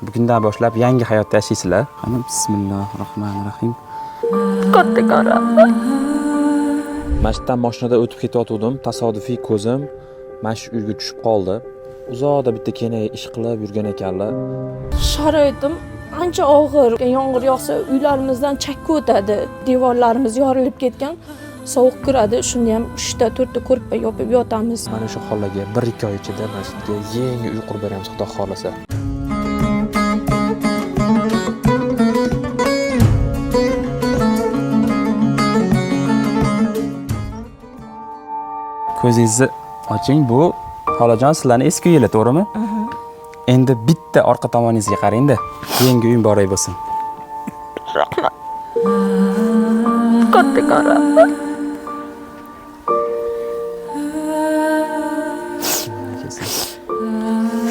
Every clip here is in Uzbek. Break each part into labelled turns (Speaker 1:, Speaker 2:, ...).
Speaker 1: Bugundan boshlab yangi hayotda yashaysizlar. Qani, bismillahir rohmanir rohim.
Speaker 2: Kattakon rahmat.
Speaker 3: Masjiddan mashinada o'tib ketayotgandim, tasodifiy ko'zim mana shu uyga tushib qoldi. Uzoqda bitta kena ish qilib yurgan ekanlar.
Speaker 2: Sharoitim ancha og'ir. Yomg'ir yog'sa uylarimizdan chakka o'tadi. Devorlarimiz yorilib ketgan. Sovuq kiradi. Shunda ham 3 ta, 4 ta ko'rpa yopib yotamiz.
Speaker 3: Mana shu xolaga 1-2 oy ichida masjidga yangi uy qurib beramiz, Xudo xohlasa.
Speaker 1: Ko'zingizni oching, bu xolajon sizlarni eski uyinglar, to'g'rimi? Endi bitta orqa tomoningizga qarang-da. Yangi uy muborak bo'lsin.
Speaker 2: Rahmat. Kattakon rahmat.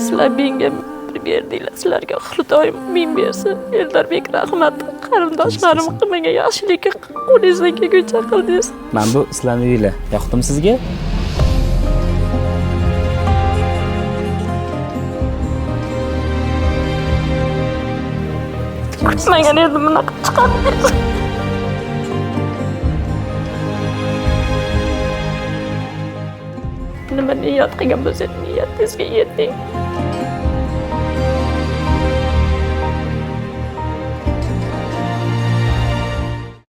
Speaker 2: Sizlar menga bir berdinglar. Sizlarga Xudoyim ming bersin. Eldarbek, rahmat. Qarindoshlarim qilmagan yaxshilikka qo'lingizdan kelguncha qildingiz.
Speaker 1: Mana bu sizlarni uyinglar. Yoqdimi sizga?
Speaker 2: Kutmagan edim bunaqa chiqadi deb. Nima niyat qilgan bo'lsangiz, niyatingizga yeting.